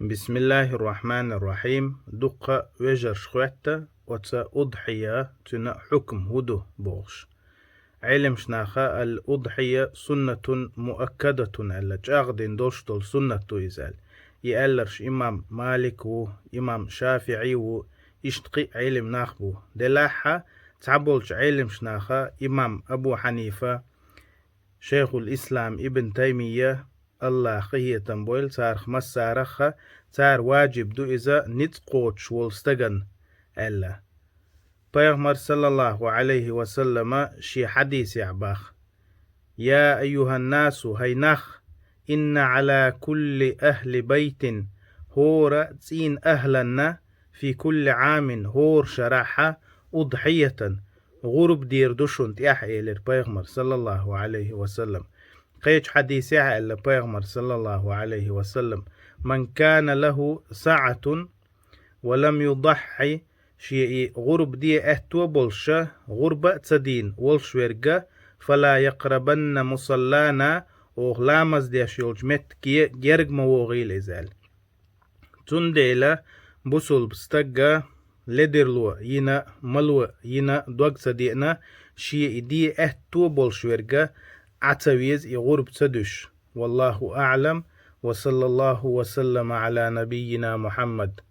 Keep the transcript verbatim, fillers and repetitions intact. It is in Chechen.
بسم الله الرحمن الرحيم. Дуккха вежарш хоьтту оцу удхьия, цуьнан хьукм хӀун ду бохуш. Ӏелимаш наха «الأضحية سنة مؤكدة» аьлла, чӀагӀдина долуш долу суннат ду иза аьлла. И аьлларш имам Малик ву, имам ШафиӀи ву, иштта кхин а Ӏелим нах бу. Делахь а цхьаболчу Ӏелимаш наха имам Абу Хьанифа, Шайхул-Ислам Ибн Таймийя, Аллах къинхетам бойла царах массарах а, цара ваджиб ду иза ницкъ кхочуш волу стагана аьлла. Пайхамар, саллаллаху Ӏалайхи ва саллама, шен хьадисехь баха: «يا أيها الناس, хӀай нах, إن على كل أهل بيت, хӀора цӀийнан ахӀланна, في كل عام, хӀора шарахь, أضحية, гӀурба дийр ду шуна тӀехь», — элира Пайхамар, саллаллаху Ӏалайхи ва саллам. Кхечу хьадисехь аьлла Пайхамар, саллаллаху Ӏалайхи ва саллам: «من كان له سعة ولم يضح, шен и гӀурба де аьтто болуша, гӀурба а ца дийна волуш верг, فلا يقربن مصلانا, оха ламаз деш йолчу меттиге герга ма вогӀийла иза», — аьлла. Цундела бусулба стага ледарло йина, мало йина дог ца деана, шен и де аьтто болуш верг Ӏа ца веза и гӀурба ца дуьсуш. والله أعلم، وصلى الله وسلم على نبينا محمد.